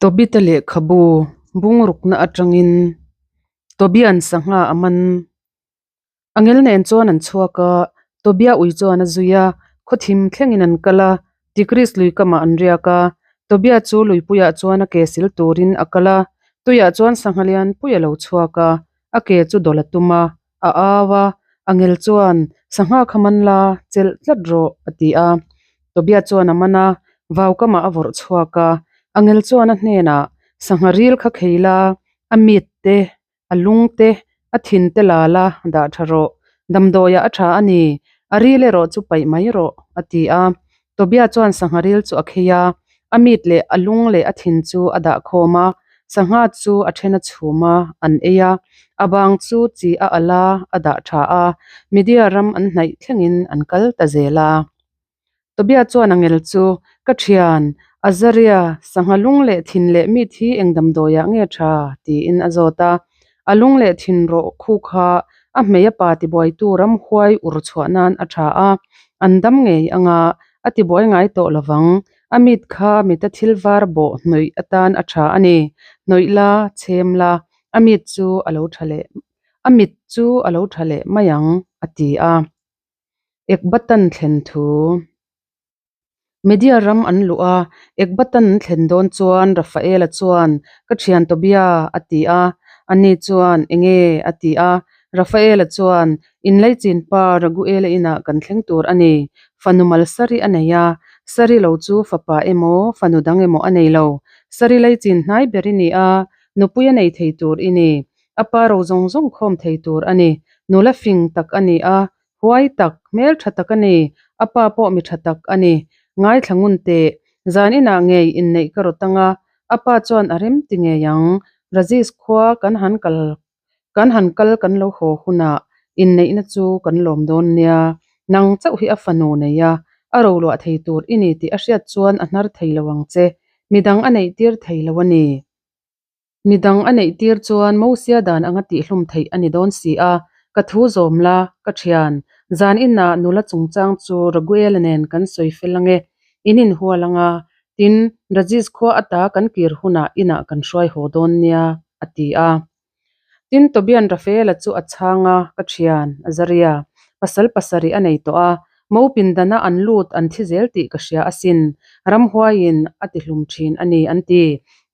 Tobit-a lehkhabu bungrukna atangin Tobia'n sangha a man. Angel nen chuan an chhuak a, Tobia ui chuan a zui a, khawthim thlengin an kal a, Tigris lui kamah an riak a. Tobia chu luipuiah chuan a ke sil turin a kal a, tuiah chuan sangha lianpui a lo chhuak a, a ke chu dawlh a tum a, a au a, Angel chuan, Sangha kha man la, chelh tlat rawh, a ti a. Tobia chuan a man a, vau kamah a vawrh chhuak a. Angel chuan a hnenah, Sangha ril kha khei la, a mit te, a lung te, a thin te la la, dah tha rawh. Damdawiah a tha a ni, a ril erawh chu paih mai rawh, a ti a. Tobia chuan sangha ril chu a khei a, a mit leh a lung leh a thin chu a dah khawm a, sangha chu a then a chhum a, an ei a, a bang chu chi a alh a, a dah tha a, Media ram an hnaih thlengin an kal ta zel a. Tobia chuan a ngel chu, Ka thian, Azaria, sangha lung leh thin leh mit hi eng damdawiah nge tha? tiin a zawt a. A lung leh thin rawh khu kha a hmei a pa tibuaitu ramhuai ur chhuah nan a tha a, an dam ngei anga a tibuai ngai tawh lovang. A mit kha mita thil var bawh hnawih atan a tha a ni. Hnawih la, chhem la, a mit chu a lo tha leh a mit chu a lo tha leh mai ang, a ti a. Ekbatan thlen thu. Media ram an luh a, Ekbatan an thlen dawn chuan Rafaela chuan, Ka thian Tobia, a ti a. Ani chuan, Enge? a ti a. Rafaela chuan, Inlaichin pa Raguela inah kan thleng tur a ni. Fanu mal Sari a nei a, Sari lo chu fapa emaw, fanu dang emaw a nei lo. Sari laichin hnai ber i ni a, nupui a nei thei tur i ni. A pa ro zawng zawng khawm thei tur a ni. Nula fing tak a ni a, Huai tak, hmel tha tak a ni, a pa pawh mi tha tak a ni. Ngaithla ngun teh, zan inah ngei inneih ka rawt anga, a pa chuan a rem ti ngei ang. Rajesh khua kan han kal kan han kal kan lo haw hunah inneihna chu kan lawm dawn nia. Nang chauh hi a fanu nei a, a roluah thei tur i ni tih a hriat chuan a hnar thei lo ang che. Midang a neih tir thei lo a ni. Midang a neih tir chuan Mosia dan anga tihhlum theih a ni dawn si a, ka thu zawm la, ka thian. Zan inah nula chungchang chu Raguela nen kan sawi fel ange, in inhual anga, tin, Rajesh khua ata kan kir hunah inah kan hruai haw dawn nia, a ti a. Tin, Tobian Rafaela chu a chhang a, ka thian, Azaria, pasal pasarih a nei tawh a, Mo pindana an lut an thi zel tih ka hria asin, ramhuaiin a ti hlum thin a ni an ti.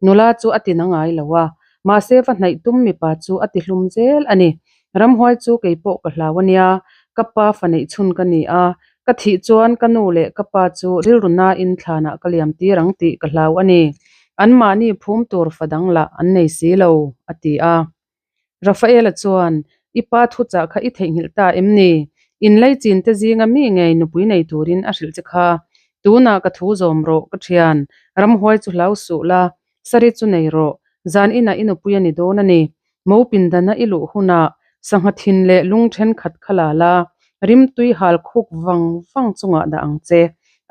Nula chu a ti na ngai lo a, mahse va hnaih tum mipa chu a ti hlum zel a ni. Ramhuai chu kei pawh ka hlau a nia, ka pa fa neih chhun ka ni a, ka thih chuan ka nu leh ka pa chu rilru nain thlanah ka liam tir ang tih ka hlau a ni. Anmahni phum tur fa dang lah an nei si lo, a ti a. Rafaela chuan, I pa thuchah kha i theihnghilh ta em ni? Inlaichin te zinga mi ngei nupui nei turin a hrilh che kha. Tunah ka thu zawm rawh, ka thian. Ramhuai chu hlau suh la, sari chu nei rawh. Zan inah i nupui a ni dawn a ni. Mo pindana i luh hunah sangha thin leh lung thenkhat kha la la, rimtui hal khuk vang vang chungah dah ang che.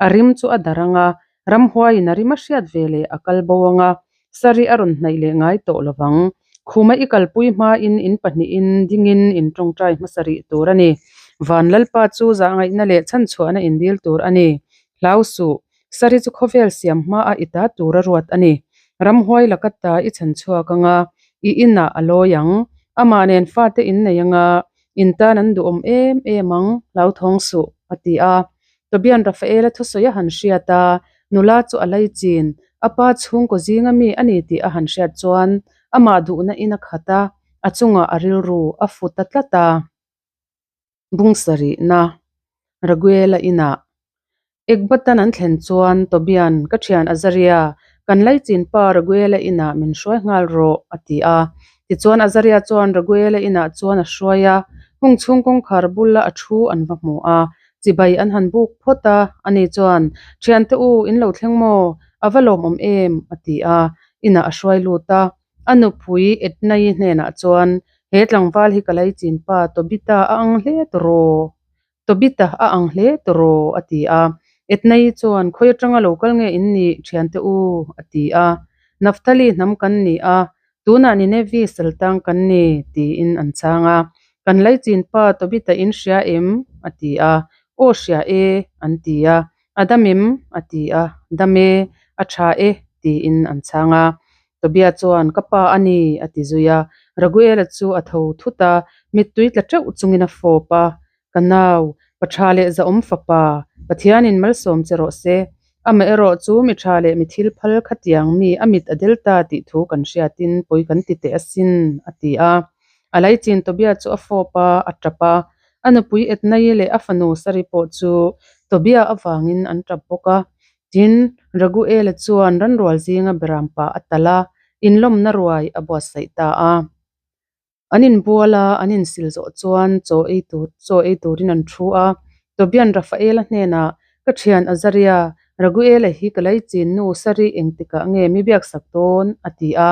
A rim chu a dar ang a, ramhuaiin a rim a hriat ve leh a kal bo ang a, Sari a rawn hnaih leh ngai tawh lo vang. Khuma i kalpui hmain in pahnihin dingin in tawngtai hmasa rih tur a ni. Van Lalpa chu zahngaihna leh chhanchhuahna in dil tur a ni. Hlau suh, Sari chu khawvel siam hmaah i ta tur a ruat a ni. Ramhuai laka ta i chhanchhuak anga, i inah a lawi ang. Amah nen fate in nei anga, in tan an duhawm em em ang, hlauthawng suh, a ti a. Tobian Rafaela thusawi a han hriat a, nula chu a laichin, a pa chhungkaw zinga mi a ni tih a han hriat chuan amah duhna in a khat a, a chungah a rilru a fu ta tlat a. Bung sarihna, Raguela inah Ekbatan an thlen chuan Tobian, Ka thian Azaria, kan laichin pa Raguela inah min hruai nghal rawh, a ti a. Tichuan Azaria chuan Raguela inah chuan a hruai a, hung chhung kawngkhar bula a thu an va hmu a. Chibai an han buk phawt a, ani chuan, Thiante u, in lo thleng maw? A va lawmawm em? a ti a, inah a hruai lut a. A nupui Edna-i hnenah chuan, He tlangval hi ka laichin pa Tobita a ang hle tawh Tobita a ang hle tawh a ti a. Edna-i chuan, Khawi atanga lo kal nge in nih, thiante u? a ti a. Naftali hnam kan ni a, Tunah Ninevi saltang kan ni, tiin an chhang a. Kan laichin pa Tobita in hria em? a ti a. Aw hria e, an ti a. A dam em? a ti a. Dam e, a tha e, tiin an chhang a. Tobia chuan, Ka pa a ni, a ti zui a. Raguela chu a tho thut a, mittui tla teuh chungin a fawp a. Ka nau, pa tha leh zahawm fapa, Pathianin malsawm che rawh se. Amaherawh chu mi tha leh mi thil phal khatiang mi a mit a del ta tih thu kan hriatin pawi kan ti teh asin, a ti a. A laichin Tobia chu a fawp a, a tap a. A nupui Etnai leh a fanu Sari pawh chu Tobia avangin an tap bawk a. Tin, Raguela chuan ranrual zinga berampa a talh a, inlawmna ruai a buatsaih ta a. An inbual a, an insil zawh chuan chaw ei tur chaw ei turin an thu a. Tobian Rafaela hnenah, Ka thian Azaria, Raguela hi ka laichin nu Sari engtikah nge mi biaksak dawn? a ti a.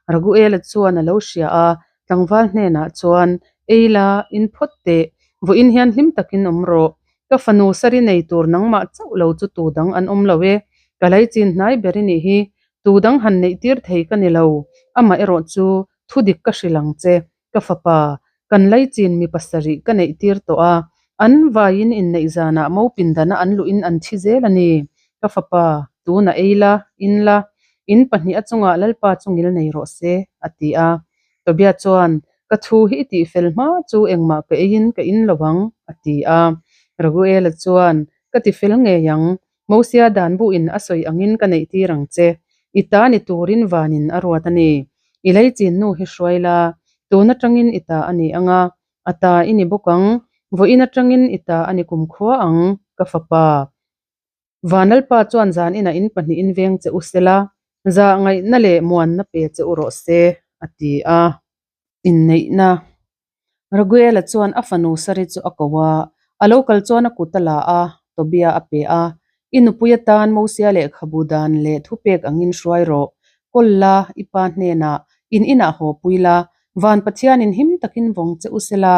Raguela chuan a lo hria a, tlangval hnenah chuan, Ei la, in phawt teh. Vawiin hian hlim takin awm rawh. Ka fanu Sari nei tur nangmah chauh lo chu tu dang an awm lo e. Ka laichin hnai ber i nih hi. Tu dang han neih tir thei ka ni lo. Amah erawh chu Thu dik ka hrilh ang che, ka fapa, kan laichin mi pasarih ka neih tir tawh a, an vaiin inneih zanah mo pindana an luhin an thi zel a ni. Ka fapa, tunah ei la, in la, in pahnih a chungah Lalpa chu ngil nei rawh se, a ti a. Tobia chuan, Ka thu hi i tihfel hma chu engmah ka eiin ka in lo ang, a ti a. Raguela chuan, Ka tifel ngei ang, Mosia dan buhin a sawi angin ka neih tir ang che. I ta ni turin vanin a ruat a ni. I leichin nu hi hruai la, tun atangin i ta a ni ang a, a ta i ni bawk ang, vawiin atangin i ta a ni kumkhua ang, ka fapa. Vanlalpa chuan zan inah in pahnihin veng che u sela, zah ngaihna leh muanna pe che u rawh se, a ti a. Inneihna. Raguela chuan a fanu Sari chu a ko a, a lo kal chuan a kut a la a, Tobia a pe a, I nupui atan Mosia lehkhabu dan leh thupek angin hruai rawh, kawl la, i pa hnenah, in inah haw pui la, van Pathianin him takin vawng che u sela,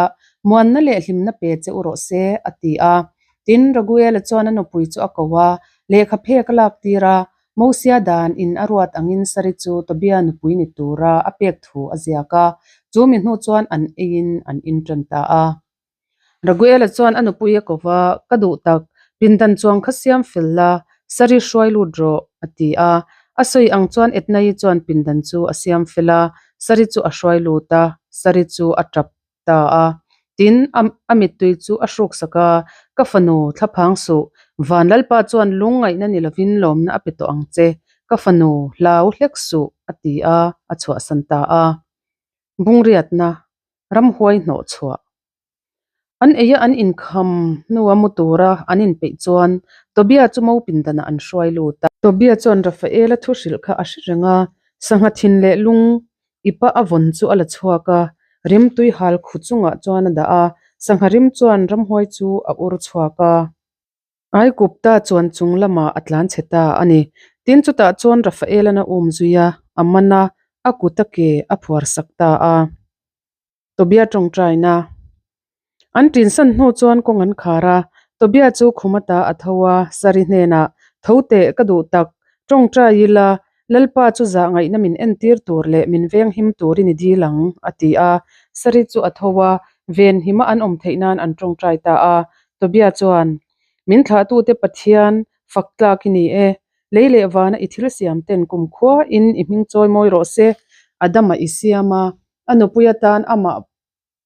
muanna leh hlimna pe che u rawh se, a ti a. Tin, Raguela chuan a nupui chu a ko a, lehkha phek a lak tir a, Mosia dan in a ruat angin Sari chu Tobia nupui ni tura a pek thu a ziak a, chu mi hnu chuan an eiin an in tan ta a. Raguela chuan a nupui a ko va, Ka duh tak, pindan chuang kha siam fel la, Sari hruai lut rawh, a ti a. A sawi ang chuan Etnai chuan pindan chu a siam fel a, Sari chu a hruai lut a, Sari chu a tap ta a. Tin, a a mittui chu a hruksak a, Ka fanu, thlaphang suh. Van Lalpa chuan lungngaihna ni lovin lawmna a pe tawh ang che. Ka fanu, hlau hlek suh, a ti a, a chhuahsan ta a. Bungriatna, ramhuai hnawh chhuah. An eia an inkham hnua mu tura an inpeih chuan Tobia chu mo pindanah an hruai lut a. Tobia chuan Rafaela thu hrilh kha a hre reng a, sangha thin leh lung I pa a vawn chu a la chhuak a, rimtui hal khu chungah chuan a dah a, sangha rim chuan ramhuai chu a ur chhuak a. Aigupta chuan chung lamah a tlan chhe ta a ni. Tin, chutah chuan Rafaela'n a um zui a, a man a, a kut a ke a phuar sak ta a. Tobia tawngtaina. An tinsan hnu chuan kawng an khar a, Tobia chu khum ata a tho a, Sari hnenah, Tho teh, ka duh tak, tawngtai ila, Lalpa chu zah ngaihna min entir tur leh min venghim turin i dil ang, a ti a. Sari chu a tho a, venhima an awm theih nan an tawngtai ta a. Tobia chuan, Min thlahtute Pathian, fak tlak i ni e, Lei leh vana i thil siam ten kumkhuain i hming chawi mawi rawh se, Adama i siam a, a nupui atan amah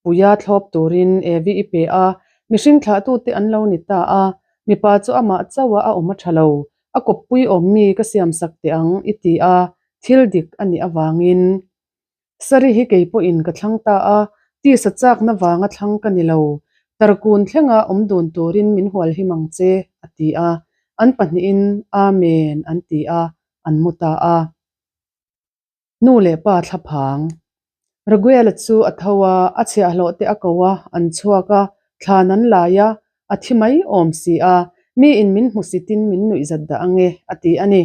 puia thlawp turin Evi i pe a, mihring thlahtute an lo ni ta a, mipa chu amah chauha a awm a tha lo, a kawppui awm mi ka siamsak teh ang i ti a, thil dik a nih avangin Sari hi kei pawhin ka thlang ta a, tisa chakna vanga thlang ka ni lo, tarkun thlenga awm dun turin min hualhim ang che, a ti a, an pahnihin Amen an ti a, an mu ta a. Nu leh pa thlaphang. Raguela chu a tho a, a chhiahhlawh te a ko a, an chhuak a, thlan an lai a, a thi mai awm si a, miin min hmusitin min nuihzat dah ang e, a ti a ni.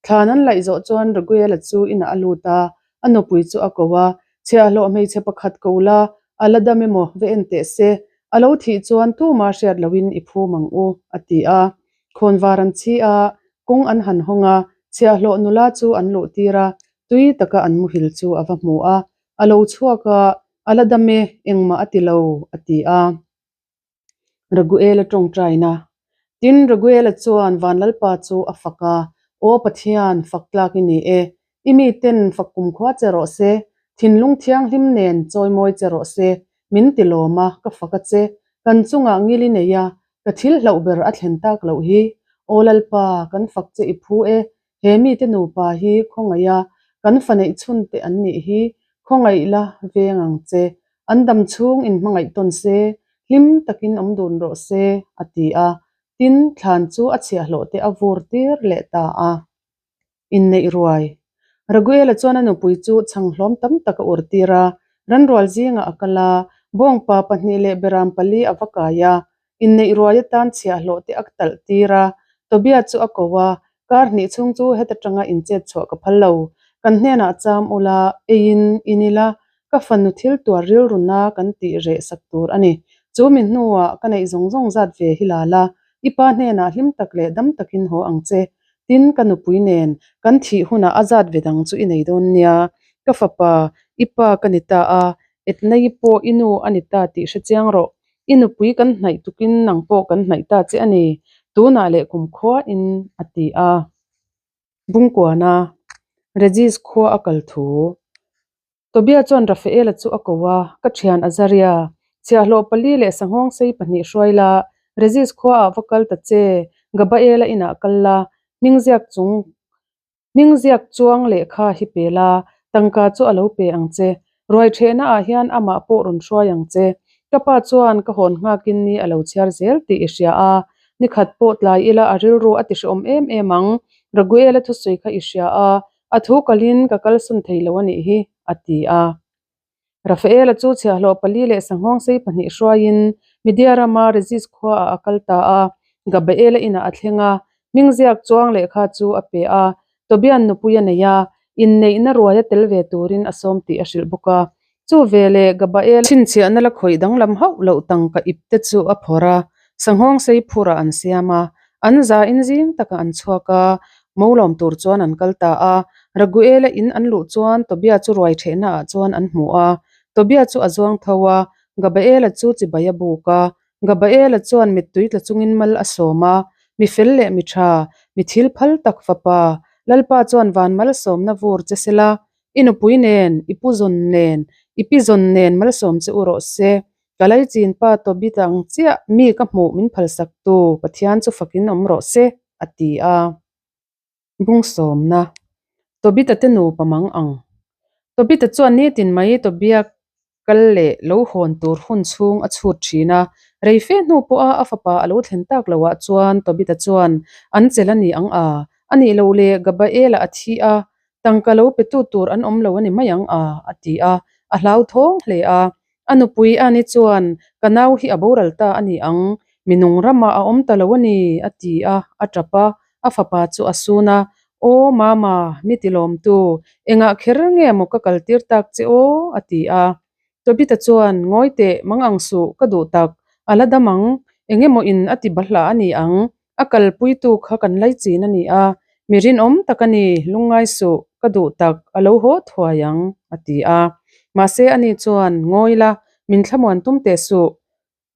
Thlan an laih zawh chuan Raguela chu inah a lut a, a nupui chu a ko a, chhiahhlawh hmeichhe pakhat ko la, a la dam emaw va en teh se, a lo thih chuan tuma hriat lohin i phum ang u, a ti a. Khawnvar an chhi a, kawng an han hawng a, chhiahhlawh nula chu an luh tir a, tui taka an muhil chu a va hmu a, a lo chhuak a, a la dam e, engmah a ti lo, a ti a. Raguela tawngtaina. Tin, Raguela chuan Vanlalpa chu a fak a, Aw Pathian, fak tlak i ni e. I miten fak kumkhua che rawh se, thinlung thianghlim nen chawimawi che rawh se, min ti lawm a, ka fak a che. Kan chungah ngil i nei a, ka thil hlauh ber a thlen tak loh hi. Aw Lalpa, kan fak che i phu e, he mite nupa hi khawngaih a, kan fa neih chhun te an nih hi, khawngaih la veng ang che. An dam chhung in hmangaih tawn se, hlim takin awm dun rawh se, a ti a. Tin, thlan chu a chhiahhlawh te a vur tir leh ta a. Inneih ruai. Raguela chuan a nupui chu chhang hlawm tam tak a urtir a, ranrual zingah a kal a, bawngpa pahnih leh beram pali a va kai a, inneih ruai atan chhiahhlawh te a talh tir a, Tobia chu a ko a, Kar hnih chhung chu heta tanga inchet chhuah ka phal lo, kan hnenah cham ula, eiin in ila, ka fanu thil tuar rilruna kan tih reh sak tur a ni. Chu mi hnuah ka neih zawng zawng zat ve hi la la, i pa hnenah hlim tak leh dam takin haw ang che. Tin, ka nupui nen kan thih hunah a zat ve dang chu i nei dawn nia. Ka fapa, i pa ka ni ta a, Etna-i pawh i nu a ni ta tih hre chiang rawh. I nupui kan hnaih tukin nang pawh kan hnaih ta che a ni, tunah leh kumkhuain, a ti a. Bungkuana, Regis khua a kal thu. Tobia chuan Rafaela chu a ko a, Ka thian Azaria, chhiahhlawh pali leh sanghawng sei pahnih hruai la, Regis khua ah va kal ta che, Gabaela inah kal la, hming ziak chung hming ziak chuang lehkha hi pe la, tangka chu a lo pe ang che. Ruai thehna ah hian amah pawh rawn hruai ang che. Ka pa chuan ka hawn nghakin ni a lo chhiar zel tih i hria a, nikhat pawh tlai ila a rilru a ti hrehawm em em ang. Raguela thusawi kha i hria a, A thu kalin ka kalsawn thei lo a nih hi, a ti a. Rafaela chu chhiahhlawh pali leh sanghawng sei pahnih hruaiin Media rama Regis khuaah a kal ta a, Gabaela inah a thleng a, hming ziak chuang lehkha chu a pe a. Tobian nupui a nei a, inneihna ruaia tel ve turin a sawm tih a hrilh bawk a. Chu veleh Gabaela chhinchhiahna la khawih danglam hauh loh tangka ip te chu a phawrh a, sanghawng sei phurah an siam a, an zain zing takah an chhuak a, mo lawm tur chuan an kal ta a. Raguela in an luh chuan Tobia chu ruai thehna ah chuan an hmu a, Tobia chu a zuang tho a, Gabaela chu chibai a buk a, Gabaela chuan mittui tla chungin mal a sawm a, Mi fel leh mi tha, mi thil phal tak fapa, Lalpa chuan van malsawmna vur che sela, I nupui nen, i pu zawn nen, i pi zawn nen malsawm che u rawh se. Ka laichin pa Tobit ang chiah mi ka hmuh min phalsak tu Pathian chu fakin awm rawh se, a ti a. Bungsawmna, Tobit-a te nupa mang ang. Tobit-a chuan nitin mai Tobia kal leh lo hawn tur hun chhung a chhut thin a, rei fe hnu pawha a fapa a lo thlen tak loah chuan Tobit-a chuan an chelh a ni ang a, a nih loh leh Gabaela a thi a, tangka lo petu tur an awm lo a ni mai ang a, a ti a, a hlauthawng hle a. A nupui Annie chuan, Ka nau hi a boral ta a ni ang, mi nung ramah a awm ta lo a ni, a ti a, a tap a, a fapa chu a sun a, Aw mama, mi ti lawmtu, engah kher nge maw ka kal tir tak che aw? a ti a. Tobita chuan, Ngawi teh, mang ang suh, ka duh tak, a la dam ang, eng emaw in a ti bahlah a ni ang, a kalpuitu kha kan laichin a ni a, mi rinawm tak a ni, lungngai suh, ka duh tak, a lo haw thuai ang, a ti a. Mahse ani chuan, Ngawi la, min thlamuan tum teh suh,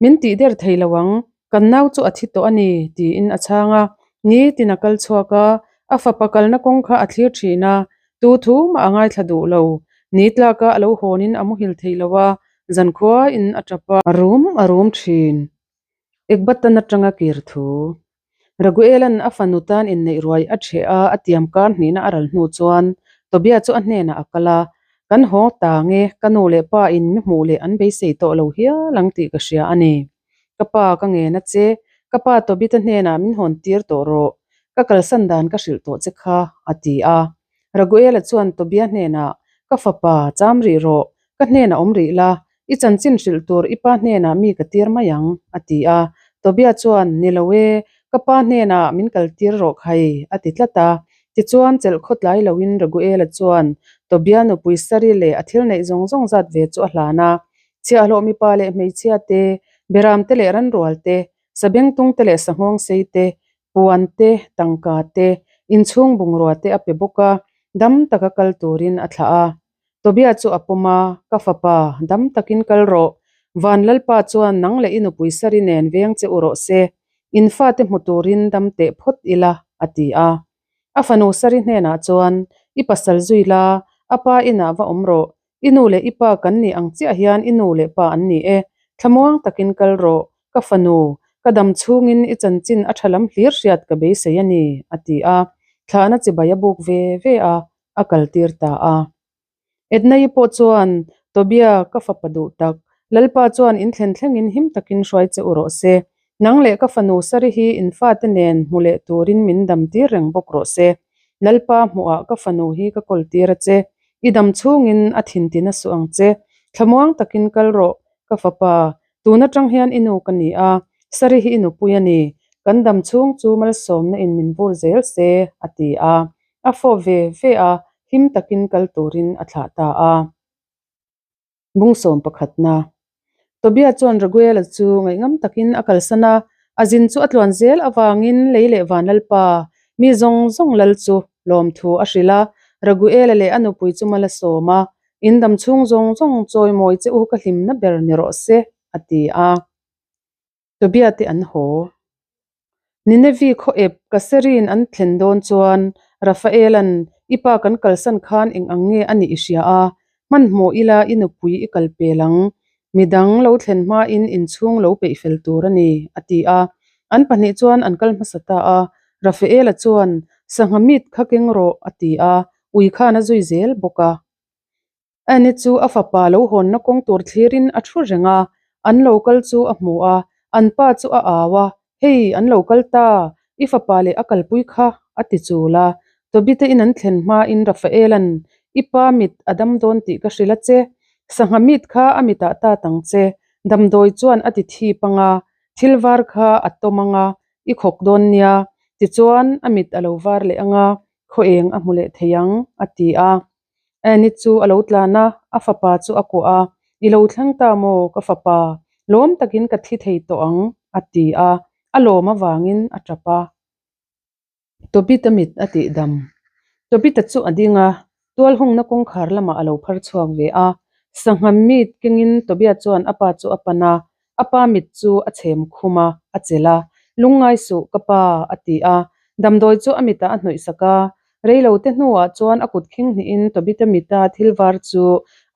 Min tih der thei lo ang, kan nau chu a thi tawh a ni, tiin a chhang a. Nitin a kal chhuak a, a fapa kalna kawng kha a thlir thin a, tu thu mah a ngaithla duh lo. Ni tlaka a lo hawnin a muhil thei lo a, zankhuain a tap a. A rum a rum thin. Ekbatan atanga kir thu. Raguela'n a fanu tan inneih ruai a ṭheh a, a tiam kar hnihna a ral hnu chuan Tobia chu a hnenah a kal a, Kan haw ta nge, ka nu leh pa in mi hmuh leh an beisei tawh lo hial ang tih ka hria a ni. Ka pa ka ngen a che, ka pa Tobita hnenah min hawn tir tawh rawh, ka kalsan dan ka hrilh tawh che kha, a ti a. Raguela chuan Tobia hnenah, Ka fapa, cham rih rawh, ka hnenah awm rih la, I chanchin hrilh tur i pa hnenah mi ka tir mai ang, a ti a. Tobia chuan, Ni lo e, ka pa hnenah min kal tir rawh khai, a ti tlat a. Tichuan, chelh khaw tlai loin Raguela chuan Tobia nupui Sari leh a thil neih zawng zawng zat ve chu a hlan a. Chhiahhlawh mipa leh hmeichhia te, beram te leh ranrual te, sabengtung te leh sanghawng sei te, puan te, tangka te, inchhung bungrua te a pe bawk a, dam taka kal turin a thlah a. Tobia chu a pawm a, Ka fapa, dam takin kal rawh. Van Lalpa chuan nang leh i nupui Sari nen veng che u rawh se. In fate hmu turin dam teh phawt ila, a ti a. A fanu Sari hnenah chuan, I pasal zui la, a pa inah va awm rawh. I nu leh i pa kan nih ang chiah hian i nu leh pa an ni e. Thlamuang takin kal rawh, ka fanu, ka dam chhungin i chanchin a tha lam hlir hriat ka beisei a ni, a ti a. Thlahna chibai a buk ve ve a, a kaltir ta a. Edna-i pawh chuan, Tobia, ka fapa duh tak, Lalpa chuan in thlen thlengin him takin hruai che u rawh se. Nang leh ka fanu Sari hi in fate nen hmu leh turin min dam tir reng bawk rawh se. Lalpa hmuhah ka fanu hi ka kawl tir a che. I dam chhungin a thintin a suh ang che. Thlamuang takin kal rawh, ka fapa. Tun atang hian i nu ka ni a, Sari hi i nupui a ni. Kan dam chhung chu malsawmna in min vur zel se, a ti a. A fawp ve ve a, him takin kal turin a thlah ta a. Bungsawm pakhatna. Tobia chuan Raguela chu ngaihngam takin a kalsan a, a zin chu a tluan zel avangin lei leh van lalpa, mi zawng zawng lal chu lawmthu a hrilh a, Raguela leh a nupui chu mal a sawm a, In dam chhung zawng zawng chawimawi che u ka hlimna ber ni rawh se, a ti a. Tobia te an haw. Ninevi khaw ep Kaserin an thlen dawn chuan Rafaela'n i pa kan kalsan khan eng ang nge a nih i hria a, hmanhmawh ila i nupui i kal pel ang, midang lo thlen hmain inchhung lo peih fel tur a ni, a ti a. An pahnih chuan an kal hmasa ta a, Rafaela chuan sangha mit kha keng rawh a ti a, ui khan a zui zel bawk a. Annie chu a fapa lo hawnna kawng tur thlirin a thu reng a, an lo kal chu a hmu a, an pa chu a au a, Hei, an lo kal ta, i fapa leh a kalpui kha, a ti chul a. Tobite in an thlen hmain Rafaela'n, I pa mit a dam dawn tih ka hrilh a che, sangha mit kha a mitah tat ang che, damdawi chuan a ti thip ang a, thil var kha a tawm ang a, i khawk dawn nia, tichuan a mit a lo var leh ang a, khaw eng a hmu leh thei ang, a ti a. Annie chu a lo tlan a, a fapa chu a kuah a, I lo thleng ta maw ka fapa, lawm takin ka thi thei tawh ang, a ti a, a lawm avangin a tap a. Tobit-a mit a tih dam. Tobit-a chu a ding a, tual hungna kawngkhar lamah a lo phar chhuak ve a. Sangha mit kengin Tobia chuan a pa chu a pan a, a pa mit chu a chhem khum a, a chelh a, Lungngai suh ka pa, a ti a. Damdawi chu a mitah a hnawih sak a, Reilo te hnuah chuan a kut khing hnihin Tobita mita thil var chu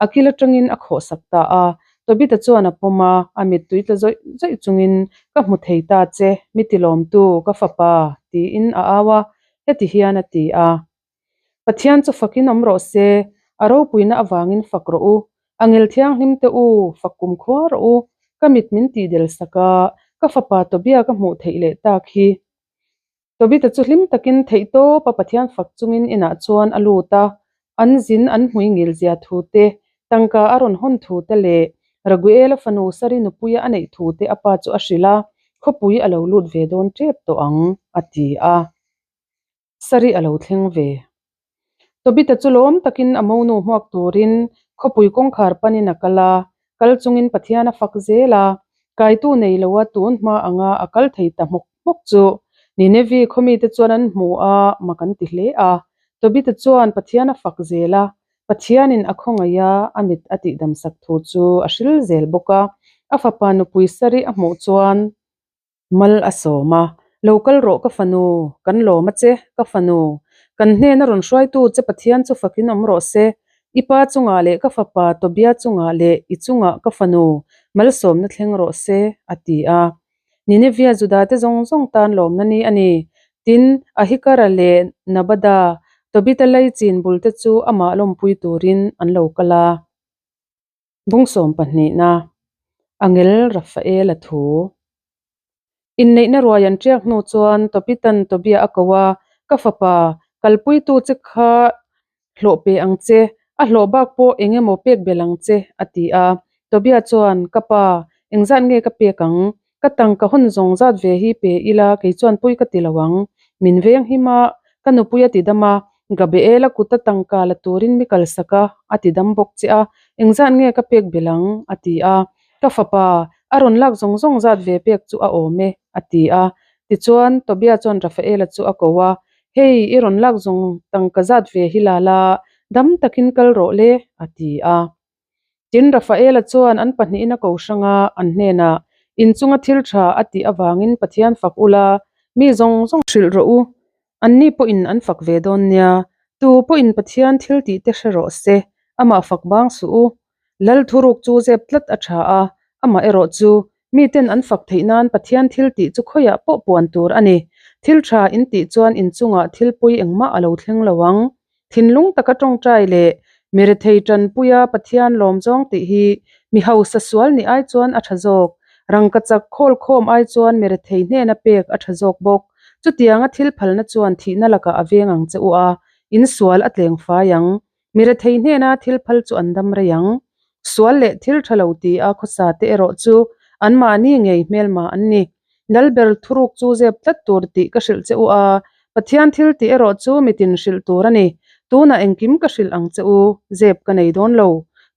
a kil atangin a khawh sak ta a. Tobita chuan a pawm a, a mittui tla zawih zawih chungin, Ka hmu thei ta che, mi tilawmtu, ka fapa, tiin a au a, heti hian a ti a. Pathian chu fakin awm rawh se, a ropuina avangin fak rawh u, a ngel thianghlim te u, fak kum khua rawh u, ka mit min tihdel sak a, ka fapa Tobia ka hmuh theih leh tak hi. Tobita chu hlim takin theihtawp a Pathian fak chungin inah chuan a lut a, an zin an hmui ngil zia thu te, tangka a rawn hawn thu te leh Raguela fanu Sari nupuia a neih thu te a pa chu a hrilh a, khawpui a lo lut ve dawn tep tawh ang, a ti a. Sari a lo thleng ve. Tobita chu lawm takin a monu hmuak turin khawpui kawngkhar panin a kal a, kal chungin Pathian a fak zel a, kaitu nei loa tun hma anga a kal thei ta hmawk hmawk chu Ninevi khawmite chuan an hmu a, mak an ti hle a. Tobita chuan Pathian a fak zel a, Pathianin a khawngaih a, a mit a tihdamsak thu chu a hril zel bawk a, a fapa nupui sarih a hmuh chuan, Mal a sawm a, Lo kal rawh ka fanu, kan lawm a che, ka fanu. Kan hnena rawn hruaitu che Pathian chu fakin awm rawh se. I pa chungah leh ka fapa Tobia chungah leh i chungah ka fanu malsawmna thleng rawh se, a ti a. Ninevia Judate zawng zawng tan lawmna ni a ni. Tin, Ahikara leh Nabada, Tobita laichin bulte chu amah lawmpui turin an lo kal a. Bungsawm pahnihna, Angel Rafaela thu. Inneihna ruai an ṭiak hnu chuan Tobitan Tobia a ko a, Ka fapa, kalpuitu che kha hlawh pe ang che, a hlawh bak pawh eng emaw pek belh ang che, a ti a. Tobia chuan, Ka pa, engzat nge ka pek ang? Ka tangka hawn zawng zat ve hi pe ila kei chuan pui ka ti lo ang. Min veng him a, ka nupui a ti dam a, Gabeela kuta tangka la turin mi kalsak a, a ti dam bawk che a, engzat nge ka pek belh ang? a ti a. Ka fapa, a rawn lak zawng zawng zat ve pek chu a awm e, a ti a. Tichuan, Tobia chuan Rafaela chu a ko a, Hei, i rawn lak zawng tangka zat ve hi la la, dam takin kal rawh le, a ti a. Tin, Rafaela chuan an pahnihin a ko hrang a, an hnenah, Inchunga thil tha a tih avangin Pathian fak ula, mi zawng zawng hrilh rawh u, anni pawhin an fak ve dawn nia. Tu pawhin Pathian thil tih te hre rawh se, amah fak bang suh u. Lal thuruk chu zep tlat a tha a, amah erawh chu miten an fak theih nan Pathian thil tih chu khawiah pawh puan tur a ni. Thil tha in tih chuan in chungah thil pawi engmah a lo thleng lo ang. Thinlung taka tawngtai leh mi rethei tanpuia Pathian lawm zawng tih hi mi hausa sual nih ai chuan a tha zawk. Rangkachak khawl khawm ai chuan mi rethei hnena pek a tha zawk bawk. Chutianga thil phalna chuan thihna lakah a veng ang che u a, in sual a tleng fai ang. Mi rethei hnena thil phal chu an dam rei ang. Sual leh thil tha lo ti a khawsa te erawh chu anmahni ngei hmelma an ni. Lalber thuruk chu zep tlat tur tih ka hrilh che u a, Pathian thil tih erawh chu mitin hrilh tur a ni. Tunah engkim ka hrilh ang che u, zep ka nei dawn lo.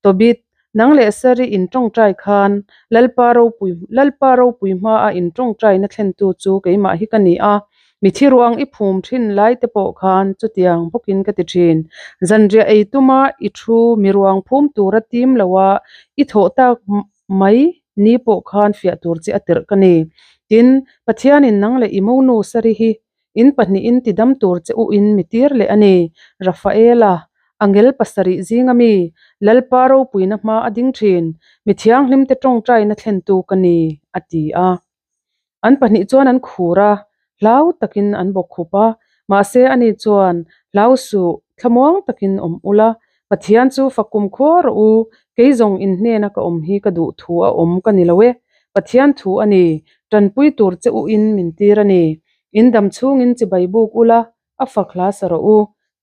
Tobit, nang leh Sari in tawngtai khan Lalpa ropui Lalpa ropui hmaa in tawngtaina thlentu chu keimah hi ka ni a, mi thi ruang i phum thin lai te pawh khan chutiang bawkin ka ti thin. Zanriah ei tuma i thu mi ruang phum tura tim loa i thawh tak mai ni pawh khan fiah tur che a tirh ka ni. Tin, Pathianin nang leh i monu Sari hi in pahnihin ti dam tur che u in mi tir leh a ni. Rafaela, angel pasarih zinga mi, Lalpa ropuina hma a ding thin, mi thianghlimte tawngtaina thlentu ka ni, a ti a. An pahnih chuan an khur a, hlau takin an bawk khup a, mahse ani chuan, Hlau suh, thlamuang takin awm ula, Pathian chu fak kum khua rawh u, kei zawng in hnena ka awm hi ka duh thu a awm ka ni lo e, Pathian thu a ni, tanpui tur che u in min tir a ni. In dam chhungin chibai buk ula, a fak hla sa rawh u.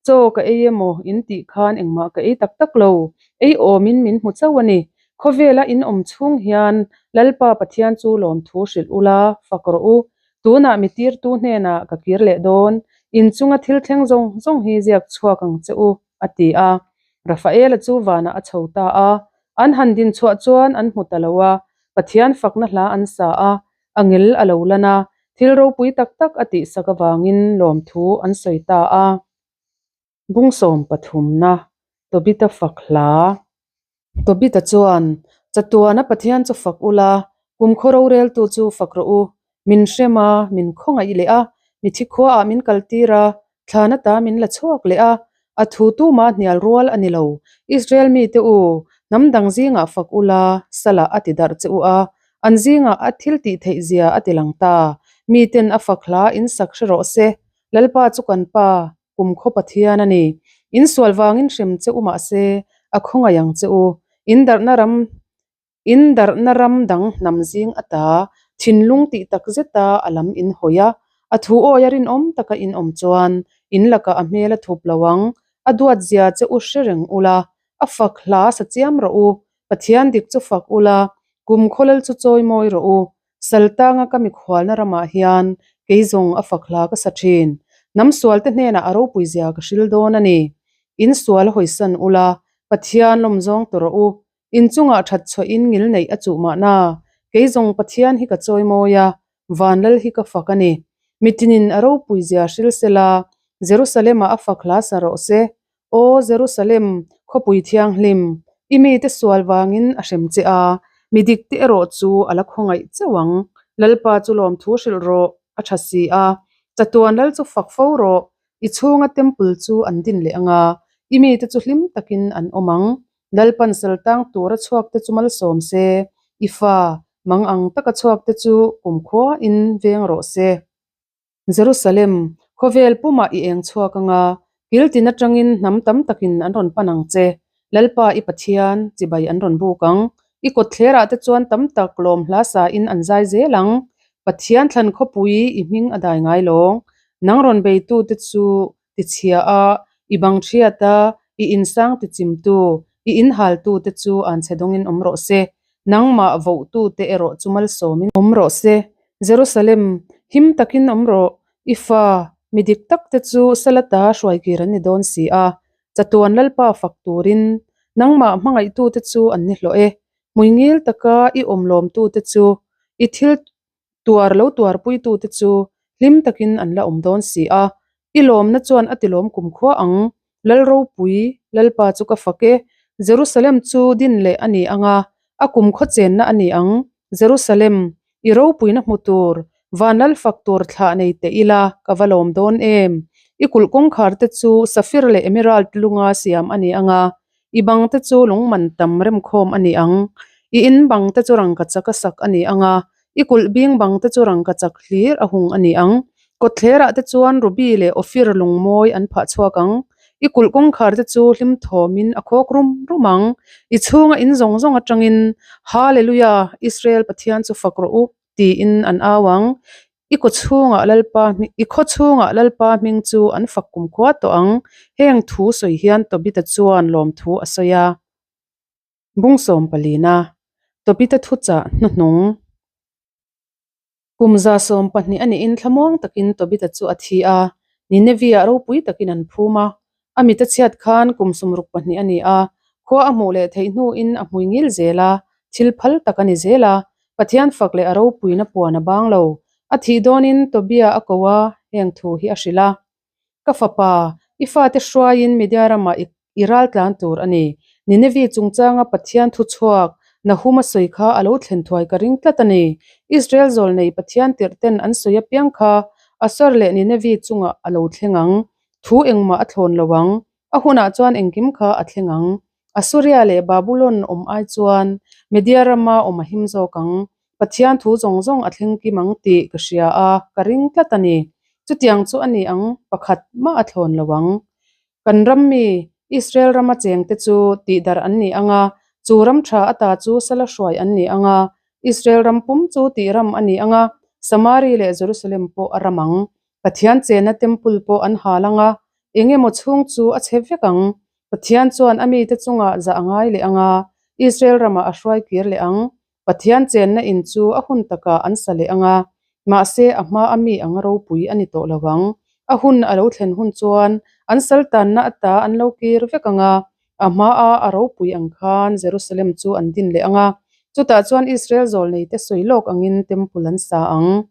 Chaw ka ei emaw in tih khan engmah ka ei tak tak lo, ei awmin min hmu chauh a ni. Khawvela in awm chhung hian Lalpa Pathian chu lawmthu hrilh ula, fak rawh u. Tunah mi tirtu hnenah ka kir leh dawn, in chunga thil thleng zawng zawng hi ziak chhuak ang che u, a ti a. Rafaela chu vanah a chho ta a, an han din chhuah chuan an hmu ta lo a, Pathian fakna hla an sa a, A ngil a lo lan a, thil ropui tak tak a tihsak avangin lawmthu an sawi ta a. Bungsawm pathumna, Tobita fak hla. Tobita chuan, Chatuana Pathian chu fak ula, kumkhaw roreltu chu fak rawh u. Min hrem a, min khawngaih leh a, mithi khuaah min kaltir a, Thlan ata min la chhuak leh a, a thu tuma hnial rual a ni lo. Israel mite u, hnam dang zingah fak ula, salah a ti darh che u a, an zingah a thil tih theih zia a ti lang ta. Miten a fak hla in sak hre rawh se, Lalpa chu kan Pa, kumkhaw Pathian a ni. In sual vangin hrem che u mahse, a khawngaih ang che u. In darhna ram In darhna ram dang hnam zing ata thinlung tih tak zeta a lam in hawi a, a thu awi a rinawm taka in awm chuan in lakah a hmel a thup lo ang, a duat zia che u hre reng ula, a fak hla sa chiam rawh u, Pathian dik chu fak ula, kum khawlal chu chawi mawi rawh u, Saltanga ka mikhualna ramah hian kei zawng a fak hla ka sa thin. Hnam sualte hnenah a ropui zia ka hril dawn a ni. In sual hawisan ula, Pathian lawm zawng tawh rawh u, In chungah that chhuahin ngil neih a chuh mahna, kei zawng Pathian hi ka chawi mawi a, Vanlal hi ka fak a ni. Mitinin a ropui zia hril sela, Jerusalem-ah a fak hla sa rawh se. Aw Jerusalem, khawpui thianghlim, i mite sual vangin a hrem che a, mi dikte erawh chu a la khawngaih chauh ang. Lalpa chu lawmthu hrilh rawh, a tha si a, chatuan lal chu fak fo rawh, i chhunga temple chu an din leh ang a, i mite chu hlim takin an awm ang. Lalpan saltang tura chhuakte chu malsawm se, i fa, mang ang taka chhuakte chu kumkhuain veng rawh se. Jerusalem, khawvel pumah i eng chhuak anga, kil tin atangin hnam tam takin an rawn pan ang che. Lalpa i Pathian, chibai an rawn buk ang. I kawtthlerah te chuan tam tak lawm hla sain an zai zel ang. Pathian thlan khawpui i hming a dai ngai lawng. Nang rawn beitute chu tichhia a, i bang thiat a, i insang tichimtu, i inhaltute chu anchhe dawngin awm rawh se. Nangmah vohtute erawh chu malsawmin awm rawh se. Jerusalem, him takin awm rawh, i fa, mi dik takte chu Salata hruaikir an ni dawn si a, chatuan Lalpa fak turin nangmah hmangaihtute chu an ni hlawh e. Hmuingil taka i awm lawmtute chu i thil Tuar lo tuarpuitute chu hlim takin an la awm dawn si a, i lawmna chuan a tilawm kumkhua ang. Lal ropui, Lalpa chu ka fak e. Jerusalem chu din leh a ni ang a, a kumkhaw chenna a ni ang. Jerusalem, i ropuina hmu tur, van lal fak tur thlah nei teh ila ka va lawm dawn em? I kulh kawngkhar te chu safir leh emerald lunga siam a ni ang a, i bang te chu lung man tam remkhawm a ni ang. I in bang te chu rangkachak a sak a ni ang a, i kulh bing bang te chu rangkachak hlir a hung a ni ang. Kawtthlerah te chuan ruby leh ophir lung mawi an phah chhuak ang. I kulh kawngkhar te chu hlim thawmin a khawk rum rum ang. I chhunga in zawng zawng atangin, Hallelujah! Israel Pathian chu fak rawh u! tiin an au ang. I kaw chhungah Lalpa i khaw chhungah Lalpa hming chu an fak kumkhua tawh ang. Heng thu sawi hian Tobita chuan lawmthu a sawi a. Bung sawm palina, Tobita thuchah hnuhnung. Kum 12 a nihin thlamuang takin Tobita chu a thi a, Nineveh-ah ropui takin an phum a. A mit a chhiat khan kum 62 a ni a, khua a hmuh leh theih hnuin a hmui ngil zel a, thil phal tak a ni zel a, Pathian fak leh a ropuina puan a bang lo. A thih dawnin Tobia a ko a, heng thu hi a hrilh a. Ka fapa, i fate hruaiin Media ramah i i ral tlan tur a ni. Nineveh chungchanga Pathian thuchhuak Nahum a sawi kha a lo thlen thuai ka ring tlat a ni. Israel zawlnei Pathian tirhten an sawi apiang kha Assur leh Nineveh chungah a lo thleng ang. Thu engmah a thlawn lo ang. A hunah chuan engkim kha a thleng ang. Assuria leh Babulon awm ai chuan Media rama awm a him zawk ang. Pathian thu zawng zawng a thleng kim ang tih ka hria a, ka ring tlat a ni. Chutiang chu a ni ang, pakhat mah a thlawn lo ang. Kan ram mi, Israel rama chengte chu tihdarh an ni ang a, chu ram tha ata chu sala hruai an ni ang a, Israel ram pum chu tih ram a ni ang a, Samari leh Jerusalem pawh a ram ang. Pathian chenna temple pawh an hal ang a, eng emaw chhung chu a chhe vek ang. Pathian chuan a mite chungah zah a ngai leh ang a, Israel ramah a hruai kir leh ang. Pathian chenna in chu a hun takah an sa leh ang a, mahse a hma a mi anga ropui a ni tawh lo ang. A hun a lo thlen hun chuan an sal tanna ata an lo kir vek ang a, a hmaa a ropui ang khan Jerusalem chu an din leh ang a, chutah chuan Israel zawlneite sawi lawk angin temple an sa ang.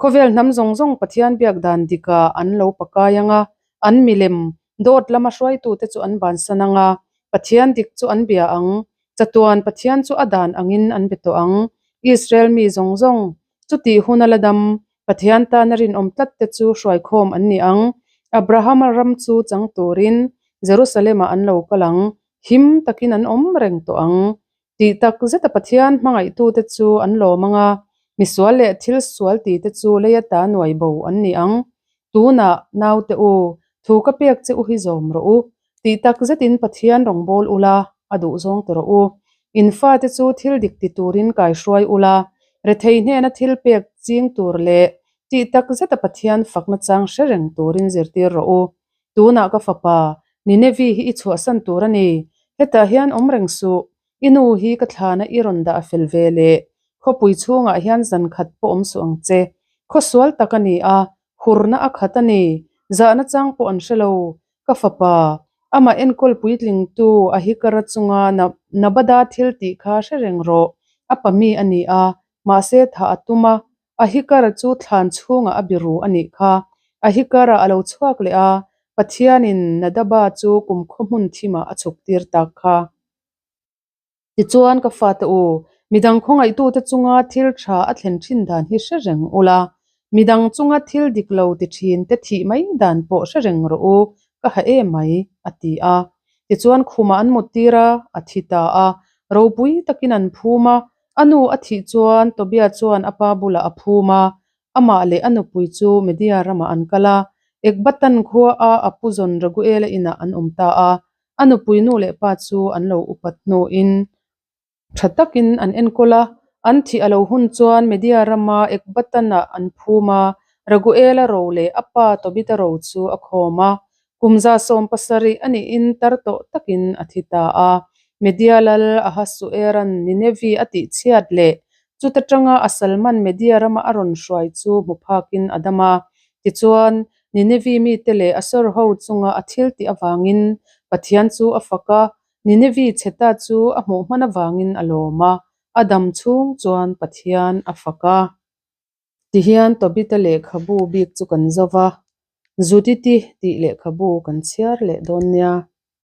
Khawvel hnam zawng zawng Pathian biak dan dikah an lo pakai ang a, an milem, dawt lama hruaitute chu an bansan ang a, Pathian dik chu an bia ang. Chatuan Pathian chu a dan angin an be tawh ang. Israel mi zawng zawng, chutih huna la dam, Pathian tana rinawm tlatte chu hruaikhawm an ni ang. Abrahama ram chu chang turin Jerusalem-ah an lo kal ang, him takin an awm reng tawh ang. Tih tak zeta Pathian hmangaihtute chu an lawm ang a, misual leh thil sual tite chu lei ata nuai bo an ni ang. Tunah, naute u, thu ka pek che u hi zawm rawh u. Tih tak zetin Pathian rawngbâwl ula, a duh zawng ti rawh u. In fate chu thil dik ti turin kaihruai ula, rethei hnena thil pek ching tur leh tih tak zeta Pathian fakna chang hre reng turin zirtir rawh u. Tunah ka fapa, Ninevi hi i chhuahsan tur a ni. Hetah hian awm reng suh. I nu hi ka thlana i rawn dah fel ve leh. Khawpui chhungah hian zan khat pawh awm suh ang che. Khaw sual tak a ni a, hurna a khat a ni. Zahna chang pawh an hre lo. Ka fapa, amah enkawl puitlingtu Ahikara chunga Nabada thil tih kha hre reng rawh. A pa mi a ni a, mahse thah a tum a, Ahikara chu thlan chhungah a biru a nih kha. Ahikara a lo chhuak leh a, Pathianin Nadaba chu kumkhaw hmun thimah a chhuk tir tak kha. Tichuan ka fate u, midang khawngaihtute chunga thil tha a thlen thin dan hi hre reng ula, midang chunga thil dik lo ti thin te thih mai dan pawh hre reng rawh u, ka ha em mai, a ti a. Tichuan khumah an mut tir a, a thi ta a, ropui takin an phum a, A nu a thih chuan Tobia chuan a pa bulah a phum a, amah leh a nupui chu Media ramah an kal a, Ekbatan khuaa a pu zawn Raguela inah an awm ta a. A nupui nu leh pa chu an lo upat hnuin tha takin an enkawl a, an thih a lo hun chuan Media rama Ekbatanah an phum a, Raguela ro leh a pa Tobita ro chu a khawm a. Kum 17 a nihin tar tawh takin a thi ta a. Media lal Ahasuera'n Ninevi a tihchhiat leh chuta tanga a Salman Media rama a rawn hruai chu hmu phakin a dam a. Tichuan, Ninevi mite leh Assur ho chunga a thil tih avangin Pathian chu a fak a, Ninevi chheta chu a hmuh hman avangin a lawm a, a dam chhung chuan Pathian a fak a. Tihian Tobita lehkhabu bik chu kan zo va, Judith-i tih lehkhabu kan chhiar leh dawn nia.